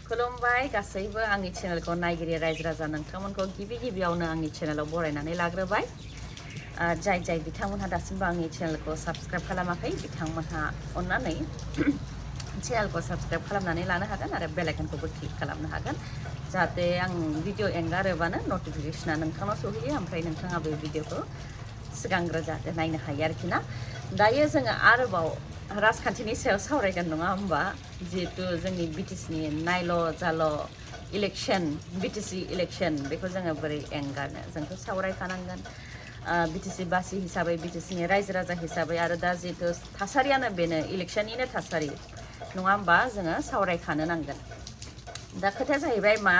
खुलुमबाय गासैबो आंनि चेनेलखौ नायगिरि रायजो राजा नोंथांमोनखौ गिबियावनो आंनि चेनेलाव बरायनानै लाग्रोबाय जाय बिथांमोनहा दासिमबो आंनि चेनेलखौ साबस्क्राइब खालामाखै बिथांमोनहा अन्नानै चेनेलखौ साबस्क्राइब खालामनानै लानो हागोन आरो बेल आइकनखौबो क्लिक खालामनो हागोन जाहाथे आं भिडिअ एंगारोबानो नटिफिकेशना नोंथांनाव सौहैयो ओमफ्राय नोंथाङा बे भिडिअखौ सिगांग्रो जाहाथे नायनो हायो आरोखि ना दायो जोङो आरोबाव राजखान्थिनि सायाव सावरायगोन नङा होमबा जिहेतु जोंनि बिटिसिनि नायल' जाल' इलेक्शन बिटिसि इलेक्शन बेखौ जोङो बोरै एंगारनो जोंथ' सावरायखानांगोन बिटिसि बासि हिसाबै बिटिसिनि रायजो राजा हिसाबै आरो दा जिहेतु थासारियानो बेनो इलेक्शननिनो थासारि नङा होमबा जोङो सावरायखानो नांगोन दा खोथाया जाहैबाय मा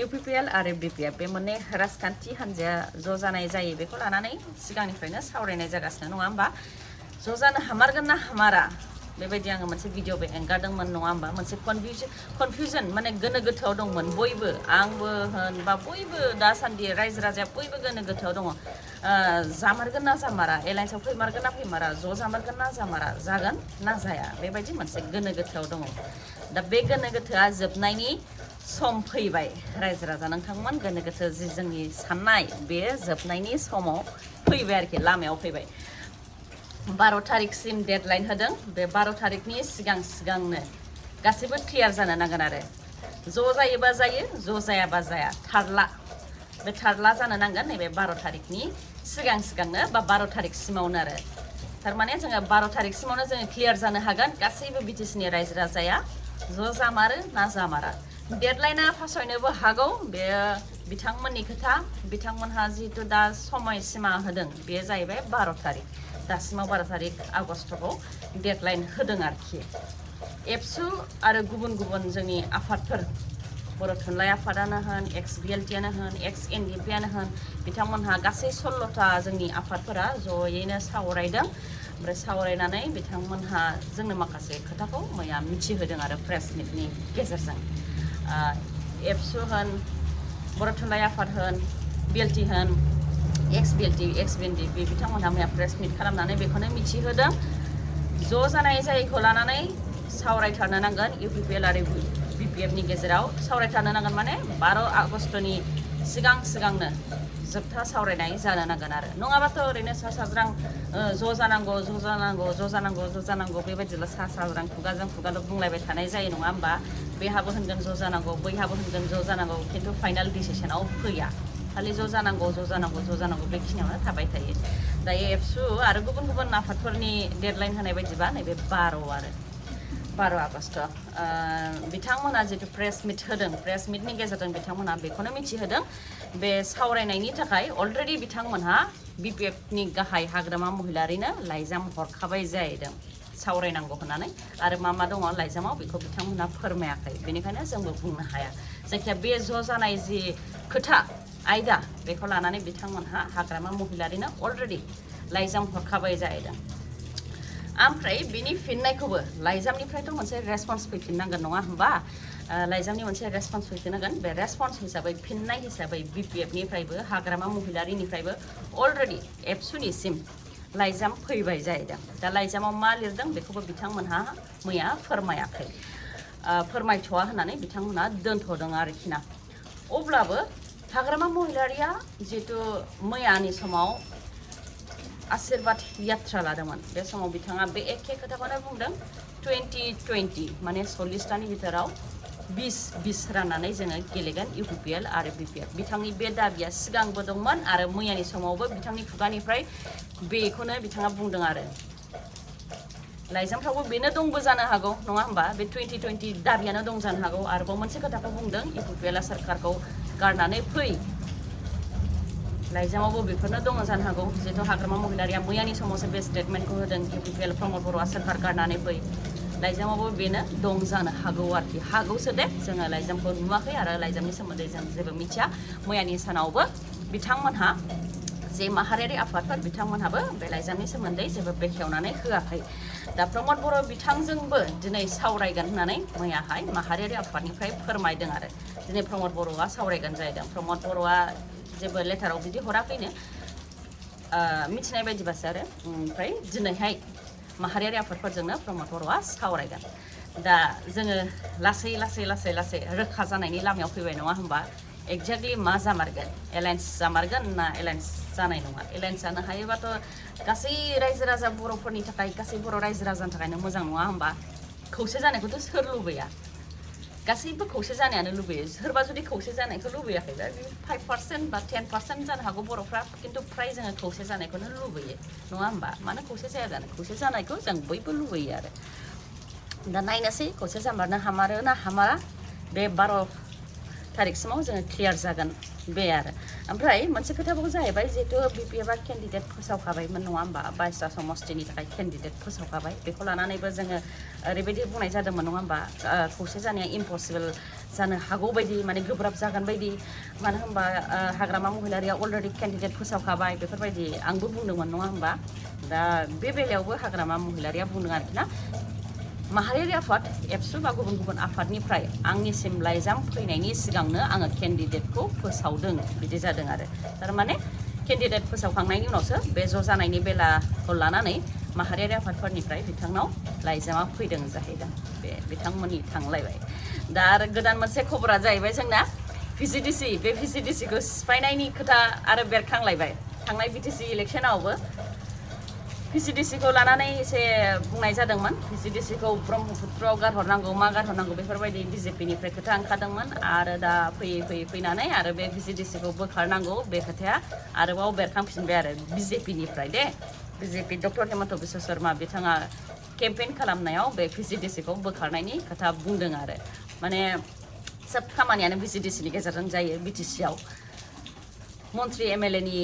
इउपिपिएल आरो बिपिएफ बे मोननै राजखान्थि हान्जाया ज' जानाय जायो बेखौ लानानै सिगांनिफ्रायनो सावरायनाय जागासिनो नङा होमबा ज' जानो हामारगोन ना हामारा बेबायदि आङो मोनसे भिडिअबो एंगारदोंमोन नङा होमबा मोनसे कनफिउजन माने गोनो गोथोआव दंमोन बयबो आंबो होन बा बयबो दासान्दि रायजो राजाया बयबो गोनो गोथोआव दङ जामारगोन ना जामारा एलायन्सआव फैमारगोन ना फैमारा ज' जामारगोन ना जामारा जागोन ना जाया बेबायदि मोनसे गोनो गोथोआव दङ दा बे गोनो गोथोआ जोबनायनि सम फैबाय रायजो राजा नोंथांमोन गोनो गोथो जि जोंनि साननाय बे जोबनायनि समाव फैबाय आरोखि लामायाव फैबाय 12 तारिखसिम डेडलाइन होदों बे 12 तारिखनि सिगांनो गासैबो क्लियार जानो नांगोन आरो ज' जायोबा जायो ज' जायाबा जाया थारला जानो नांगोन नैबे 12 तारिखनि सिगांनो बा 12 तारिखसिमावनो आरो थारमाने जोङो 12 तारिखसिमावनो जोङो क्लियार जानो हागोन गासैबो बिटिसिनि रायजो राजाया ज' जामारो ना जामारा डेडलाइना फासयनोबो हागौ बेयो बिथांमोननि खोथा बिथांमोनहा जिहेतु दा समय सिमा होदों बेयो जाहैबाय 12 तारिख दासिमाव 12 तारिख आगस्टखौ डेडलाइन होदों आरोखि एबसु आरो गुबुन जोंनि आफादफोर बर' थुनलाइ आफादानो होन एक्स बिएलटिआनो होन एक्स एनडिपिआनो होन बिथांमोनहा गासै 16ता जोंनि आफादफोरा जयैनो सावरायदों ओमफ्राय सावरायनानै बिथांमोनहा जोंनो माखासे खोथाखौ मैया मिथिहोदों आरो प्रेस मिटनि गेजेरजों एबसु होन बर' थुनलाइ आफाद होन बिएलटि होन एक्स बिएलटि एक्स बिएनडिपि बिथांमोनहा मैया प्रेस मिट खालामनानै बेखौनो मिथिहोदों ज' जानाय जायैखौ लानानै सावरायथारनो नांगोन इउपिपिएल आरो बिपिएफनि गेजेराव सावरायथारनो नांगोन माने 12 आगस्टनि सिगांनो जोबथा सावरायनाय जानो नांगोन आरो नङाबाथ' ओरैनो सा साज्रां ज' जानांगौ बेबायदिल' सा साज्रां खुगाजों खुगाल' बुंलायबाय थानाय जायो नङा होमबा बेहाबो होनगोन ज' जानांगौ बैहाबो होनगोन ज' जानांगौ खिन्थु फाइनाल डिसिसनाव फैया खालि ज' जानांगौ बेखिनियावनो थाबाय थायो दायो एबसु आरो गुबुन आफादफोरनि डेडलाइन होनाय बायदिबा नैबे 12 आगस्ट बिथांमोना जितु प्रेस मिट होदों प्रेस मिटनि गेजेरजों बिथांमोना बेखौनो मिथिहोदों बे सावरायनायनि थाखाय अलरेडि बिथांमोनहा बिपिएफनि गाहाय हाग्रामा महिलारिनो लाइजाम हरखाबाय जाहैदों सावरायनांगौ होननानै आरो मा दङ लाइजामाव बेखौ बिथांमोनहा फोरमायाखै बेनिखायनो जोंबो बुंनो हाया जायखिया बे ज' जानाय जि खोथा आयदा बेखौ लानानै बिथांमोनहा हाग्रामा महिलारिनो अलरेडि लाइजाम हरखाबाय जाहैदों ओमफ्राय बिनि फिननायखौबो लाइजामनिफ्रायथ' मोनसे रेसपन्स फैफिननांगोन नङा होमबा लाइजामनि मोनसे रेसपन्स फैफिननांगोन बे रेसपन्स हिसाबै फिननाय हिसाबै बिपिएफनिफ्रायबो हाग्रामा महिलारिनिफ्रायबो अलरेडि एबसुनिसिम लाइजाम फैबाय जाहैदों दा लाइजामाव मा लिरदों बेखौबो बिथांमोनहा मैया फोरमायाखै फोरमायथ'वा होननानै बिथांमोनहा दोनथ'दों आरोखि ना अब्लाबो हाग्रामा महिलारिया जिहेतु मैयानि समाव आशीर्बाद यात्रा लादोंमोन बे समाव बिथाङा बे एखे खोथाखौनो बुंदों 2020 माने 40तानि बिथोराव 20 राननानै जोङो गेलेगोन इउपिपिएल आरो बिपिएफ बिथांनि बे दाबिया सिगांबो दंमोन आरो मैयानि समावबो बिथांनि खुगानिफ्राय बेखौनो बिथाङा बुंदों आरो लाइजामफ्रावबो बेनो दंबो जानो हागौ नङा होमबा बे 2020 दाबियानो दं जानो हागौ आरोबाव मोनसे खोथाखौ बुंदों इउपिपिएलआ सोरखारखौ गारनानै फै लाइजामावबो बेफोरनो दङ जानो हागौ जिहेतु हाग्रामा महिलारिया मैयानि समावसो बे स्टेटमेन्टखौ होदों इउपिपिएल प्रमद बर'आ सोरखार गारनानै फै लाइजामावबो बेनो दं जानो हागौ आरोखि हागौसो दे जोङो लाइजामखौ नुवाखै आरो लाइजामनि सोमोन्दै जों जेबो मिथिया मैयानि सानावबो बिथांमोनहा जे माहारियारि आफादफोर बिथांमोनहाबो बे लाइजामनि सोमोन्दै जेबो बेखेवनानै होआखै दा प्रमद बर' बिथांजोंबो दिनै सावरायगोन होननानै मैयाहाय माहारियारि आफादनिफ्राय फोरमायदों आरो दिनै प्रमद बर'आ सावरायगोन जाहैदों प्रमद बर'आ जेबो लेटाराव बिदि हराखैनो मिथिनाय बायदिबासो आरो ओमफ्राय दिनैहाय माहारियारि आफादफोरजोंनो प्रमद बर'आ सावरायगोन दा जोङो लासै रोखा जानायनि लामायाव फैबाय नङा होमबा एक्जेक्टलि मा जामारगोन एलायन्स जामारगोन ना एलायन्स जानाय नङा एलायन्स जानो हायोबाथ' गासै रायजो राजा बर'फोरनि थाखाय गासै बर' रायजो राजानि थाखायनो मोजां नङा होमबा खौसे जानायखौथ' सोर लुबैया गासैबो खौसे जानायानो लुबैयो सोरबा जुदि खौसे जानायखौ लुबैयाखैबा 5% बा 10% जानो हागौ बर'फ्रा खिन्थु फ्राय जोङो खौसे जानायखौनो लुबैयो नङा होमबा मानो खौसे जाया जानो खौसे जानायखौ जों बयबो लुबैयो आरो दा नायनोसै खौसे जामारनो हामारो ना हामारा बे 12 थारिखसिमाव जोङो क्लियार जागोन बे आरो ओमफ्राय मोनसे खोथाबाव जाहैबाय जिहेतु बिपिएफआ केन्डिडेट फोसावखाबायमोन नङा होमबा 22टा समस्तिनि थाखाय केन्डिडेट फोसावखाबाय बेखौ लानानैबो जोङो ओरैबायदि बुंनाय जादोंमोन नङा होमबा खौसे जानाया इम्पसिबल जानो हागौ बायदि माने गोब्राब जागोन बायदि मानो होमबा हाग्रामा महिलारिया अलरेडि केन्डिडेट फोसावखाबाय बेफोरबायदि आंबो बुंदोंमोन नङा होमबा दा बे बेलायावबो हाग्रामा महिलारिया बुंदों आरोखि ना माहारियारि आफाद एबसु बा गुबुन गुबुन आफादनिफ्राय आंनिसिम लाइजाम फैनायनि सिगांनो आङो केन्डिडेटखौ फोसावदों बिदि जादों आरो थारमाने केन्डिडेट फोसावखांनायनि उनावसो बे ज' जानायनि बेलाखौ लानानै माहारियारि आफादफोरनिफ्राय बिथांनाव लाइजामा फैदों जाहैदों बे बिथांमोननि थांलायबाय दा आरो गोदान मोनसे खबरा जाहैबाय जोंना भिसिडिसि बे भिसिडिसिखौ सिफायनायनि खोथा आरो बेरखांलायबाय थांनाय बिटिसि इलेक्सनावबो भिसिडिसिखौ लानानै एसे बुंनाय जादोंमोन भिसिडिसिखौ ब्रह्मपुत्रआव गारहरनांगौ मा गारहरनांगौ बेफोरबायदि बिजेपिनिफ्राय खोथा ओंखारदोंमोन आरो दा फैनानै आरो बे भिसिडिसिखौ बोखारनांगौ बे खोथाया आरोबाव बेरखांफिनबाय आरो बिजेपिनिफ्राय दे बिजेपि डक्टर हेमन्त बिश्व शर्मा बिथाङा केम्पेइन खालामनायाव बे भिसिडिसिखौ बोखारनायनि खोथा बुंदों आरो माने सोब खामानियानो भिसिडिसिनि गेजेरजों जायो बिटिसिआव मन्त्रि एमएलएनि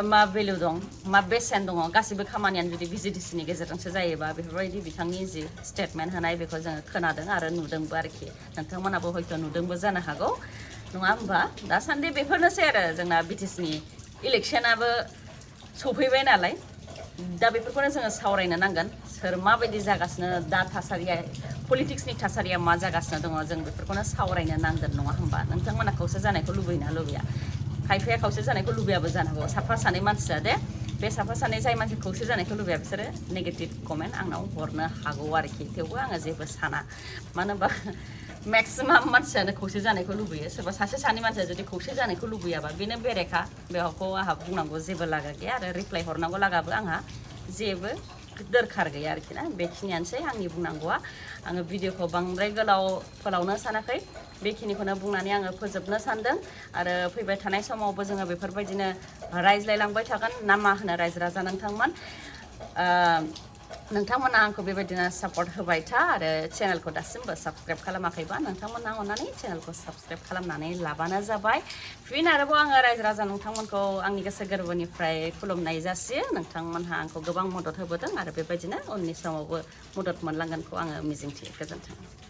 मा भेलु दं मा बेसेन दङ गासिबो खामानियानो जुदि भिसिडिसिनि गेजेरजोंसो जायोबा बेफोरबायदि बिथांनि जि स्टेटमेन्ट होनाय बेखौ जोङो खोनादों आरो नुदोंबो आरोखि नोंथांमोनाबो हयथ' नुदोंबो जानो हागौ नङा होमबा दासान्दि बेफोरनोसै आरो जोंना बिटिसिनि इलेक्सनाबो सफैबाय नालाय दा बेफोरखौनो जोङो सावरायनो नांगोन सोर माबायदि जागासिनो दा थासारिया पलिटिक्सनि थासारिया मा जागासिनो दङ जों बेफोरखौनो सावरायनो नांगोन नङा होमबा नोंथांमोना खौसे जानायखौ लुबैना लुबैया खायफाया खौसे जानायखौ लुबैयाबो जानो हागौ साफा सानै मानसिया दे बे साफा सानै जाय मानसि खौसे जानायखौ लुबैया बिसोरो नेगेटिभ कमेन्ट आंनाव हरनो हागौ आरोखि थेवबो आङो जेबो साना मानो होनबा मेक्सिमाम मानसियानो खौसे जानायखौ लुबैयो सोरबा सासे सानै मानसिया जुदि खौसे जानायखौ लुबैयाबा बेनो बेरेखा बेखौ आंहा बुंनांगौ जेबो लागा गैया आरो रिप्लाइ हरनांगौ लागाबो आंहा जेबो दरखार गैया आरोखि ना बेखिनियानोसै आंनि बुंनांगौआ आङो भिडिअखौ बांद्राय गोलाव फोलावनो सानाखै बेखिनिखौनो बुंनानै आङो फोजोबनो सानदों आरो फैबाय थानाय समावबो जोङो बेफोरबायदिनो रायज्लायलांबाय थागोन ना मा होनो रायजो राजा नोंथांमोना आंखौ बेबायदिनो सापर्ट होबाय था आरो चेनेलखौ दासिमबो साबस्क्राइब खालामाखैबा नोंथांमोना अननानै चेनेलखौ साबस्क्राइब खालामनानै लाबानो जाबाय फिन आरोबाव आङो रायजो राजा नोंथांमोनखौ आंनि गोसो गोरबोनिफ्राय खुलुमनाय जासियो नोंथांमोनहा आंखौ गोबां मदद होबोदों आरो बेबायदिनो उननि समावबो मदद मोनलांगोनखौ आङो मिजिंथियो गोजोन्थों